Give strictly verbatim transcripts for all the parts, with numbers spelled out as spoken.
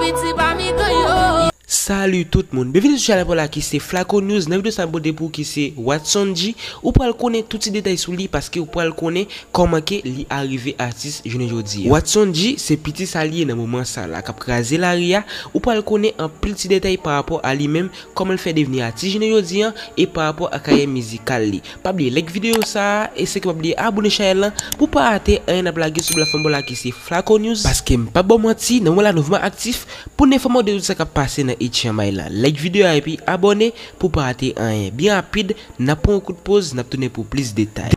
Piti pa mitan yo. Salut tout moun, byenvini sou chanèl pa w la ki se Flaco News. Nan videyo sa m pote pou ou ki se Watson G, ou pral konnen tout ti detay sou li paske ou pral konnen kòman ke li arive atis jounen jodi a. Watson G se piti sa li ye nan moman sa la k ap kraze lari a, ou pral konnen anpil ti detay pa rapò a li menm, kòman l fè devni atis jounen jodi a, e pa rapò a karyè mizikal li. Pa bliye like videyo sa a, e sèke pa bliye abone chanèl lan pou pa rate anyen n ap lage sou platfòm pa w la ki se Flaco News. Paske m p ap ba w manti, nan moman la nou vrèman aktif pou n enfòme w de tout sa k ap pase nan H M I lan. Like videyo a epi abone pou pa rate anyen. Byen rapid, n ap pran yon kout poz, n ap tounen pou plis detay.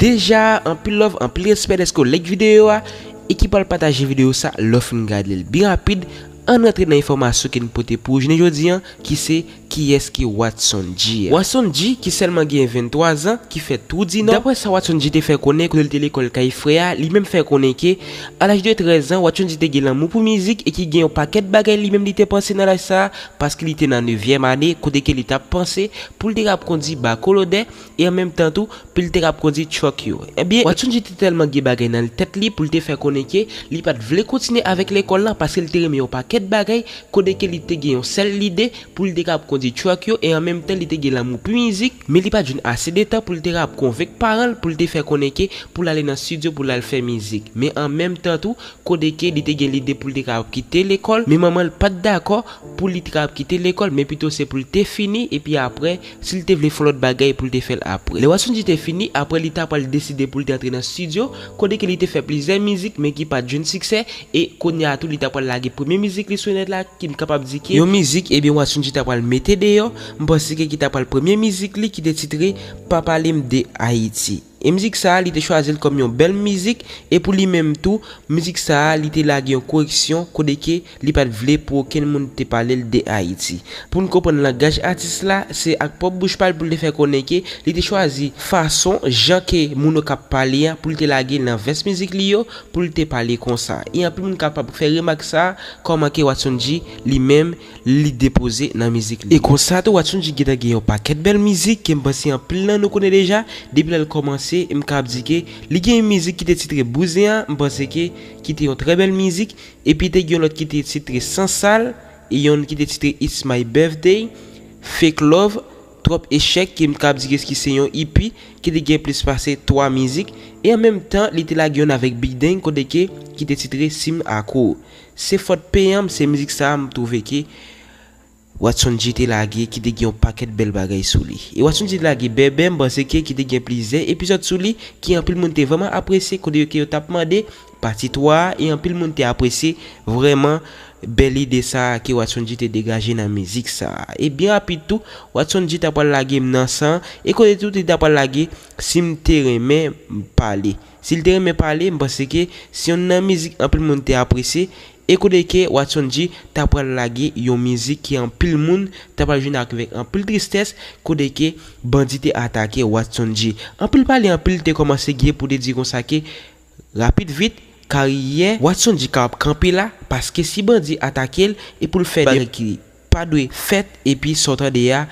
Deja, anpil love, anpil respè dèske w like videyo a e ki pral pataje videyo sa lè w fin gade l. Byen rapid, ann rantre nan enfòmasyon ke n pote pou ou jounen jodi a, ki se kiyès ki Watson G a. Watson G, ki sèlman gen venntwa zan, ki fèt Trou di Nò. Daprè sa Watson G te fè konnen, kote l te lekòl kay frè a, li menm fè konnen ke, a laj de trèz an, Watson G te gen lanmou pou mizik e ki gen yon pakèt bagay li menm li te panse nan laj sa a, paske li te nan nevyèm ane, kote ke li t ap panse pou l te ka ap kondui bakolodè, e an menm tan tou, pou l te ka ap kondui truck yo. Ebyen, Watson G te tèlman gen bagay nan tèt li pou l te fè konnen ke li pa t vle kontinye avèk lekòl lan, paske l te renmen yon pakèt bagay, kote ke li te gen yon sèl lide pou l te ka ap kondui truck yo, e an menm tan li te gen lanmou pou mizik, men li pa t jwenn ase de tan pou l te ka ap konvenk paran l pou l te fè konnen ke pou l ale nan estidyo pou l al fè mizik. Men an menm tan tou, kote ke li te gen lide pou l te ka ap kite lekòl, men manman l pa t dakò pou li te ka ap kite lekòl, men pito se pou l te fini, epi apre, si l te vle fè lòt bagay pou l te fè l apre. Lè Watson G te fini, apre li ta pral deside pou l te antre nan estidyo, kote ke li te fè plizyè mizik, men ki pa t jwenn siksè, e kounye a tou li ta pral lage premye mizik li sou nèt la, ki m kapab di ke yon mizik, ebyen Watson G ta pral mete deyò, m panse ke ki ta pral premye mizik li ki te titre Pa pale m de Ayiti. E mizik sa a, li te chwazi l kòm yon bèl mizik, e pou li menm tou, mizik sa a, li te lage yon koreksyon, kote ke li pa t vle pou okenn moun te pale l de Ayiti. Pou n konprann langaj atis la, se ak pwòp bouch pa l pou l te fè konnen ke li te chwazi fason, jan ke moun yo k ap pale a, pou l te lage l nan vès mizik li yo, pou l te pale konsa. E anpil moun kapab fè remak sa a, kòman ke Watson G, li menm, li depoze nan mizik li. E konsa tou, Watson G gentan gen yon pakèt bèl mizik ke m panse anpil nan nou konnen deja, depi lè l kòmanse, m ka ap di ke li gen yon mizik ki te titre Bouzen an, m panse ke ki te yon trè bèl mizik, epi te gen yon lòt ki te titre Sansal, e yonn ki te titre It's My Birthday, Fake Love, Twòp Echèk, ke m ka ap di ke ki se yon E P ki te gen plis pase twa mizik, e an menm tan, li te lage yonn avèk Big Dang, kote ke ki te titre Si m ak ou. Se fòt peye m, se mizik sa a m twouve ke Watson G te lage ki te gen yon pakèt bèl bagay sou li. E Watson G te lage Bèbè, m panse ke ki te gen plizyè epizòd sou li, ki anpil moun te vrèman apresye, kote yo ke yo t ap mande pati twa a, e anpil moun te apresye vrèman bèl ide sa a ke Watson G te degaje nan mizik sa a. E byen rapid tou, Watson G ta pral lage M nan san, e kote tou li ta pral lage Si m te renmen pale. Si l te renmen pale, m panse ke se yonn nan mizik anpil moun te apresye, e kote ke Watson G ta pral lage yon mizik ke anpil moun ta pral jwenn avèk anpil tristès, kote ke bandi te atake Watson G. Anpil pale, anpil te kòmanse gen pou te di konsa ke, rapid vit, karyè Watson G ka ap kanpe la, paske si bandi atake l, e pou l fè de bagay ki pa dwe fèt, epi sa w tande a,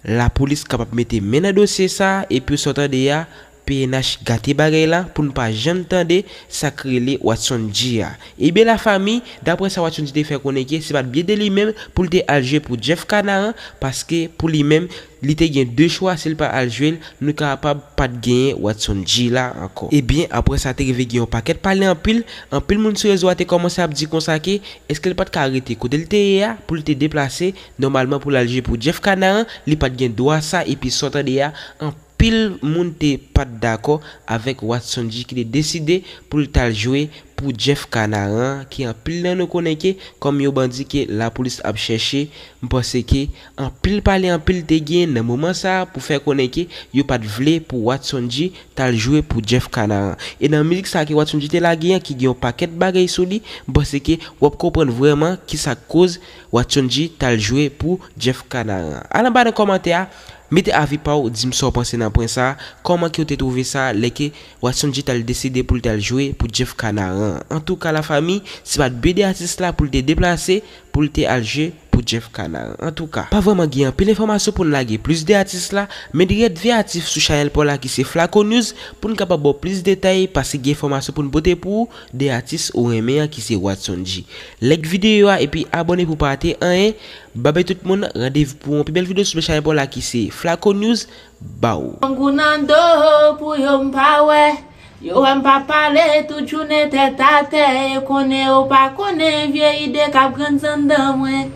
lapolis kapab mete men nan dosye sa a, epi sa w tande a, P N H gate bagay la pou n pa janm tande sa k rele Watson G a. Ebyen lafanmi, daprè sa Watson G te fè konnen ke se pa t byen de li menm pou l te al jwe pou Jeff Kanaran, paske pou li menm, li te gen de chwa, si l pa al jwe l, nou kapab pa t genyen Watson G la ankò. Ebyen, aprè sa te rive gen yon pakèt pale anpil, anpil moun sou rezo a te kòmanse ap di konsa ke, èske l pa t ka rete kote l te ye a pou l te deplase, nòmalman pou l al jwe pou Jeff Kanaran, li pa t gen dwa sa, epi sa w tande a, anpil moun te pa t dakò avèk Watson G ki te deside pou l t al jwe pou Jeff Kanaran, ke anpil nan nou konnen ke kòm yon bandi ke lapolis ap chèche, m panse ke anpil pale anpil te gen nan moman sa a pou fè konnen ke yo pa t vle pou Watson G t al jwe pou Jeff Kanaran. E nan mizik sa a ke Watson G te lage an, ki gen yon pakèt bagay sou li, m panse ke w ap konprann vrèman kisa k koz Watson G t al jwe pou Jeff Kanaran. Al anba nan kòmantè a, mete avi pa w, di m sa w panse nan pwen sa a, kòman ke w te twouve sa lè ke Watson G t al deside pou l t al jwe pou Jeff Kanaran. Antouka lafanmi, se pa t byen de atis la pou l te deplase, pou l te al jwe pou Jeff Kanaran. Antouka, pa vrèman gen anpil enfòmasyon pou n lage plis de atis la, men rete vye aktif sou chanèl pa w la ki se Flaco News pou n kapab ba w plis detay, paske gen enfòmasyon pou n pote pou ou de atis ou renmen an ki se Watson G. Like videyo a epi abòne pou w pa rate anyen. Babay tout moun, randevou pou yon pi bèl videyo sou chanèl pa w la ki se Flaco News. Baw. Grangou nan do pou yo m pa wè. Yo wè m pa pale tout jounen tèt atè. Yo konnen yo pa konnen vye ide k ap grandi anndan mwen.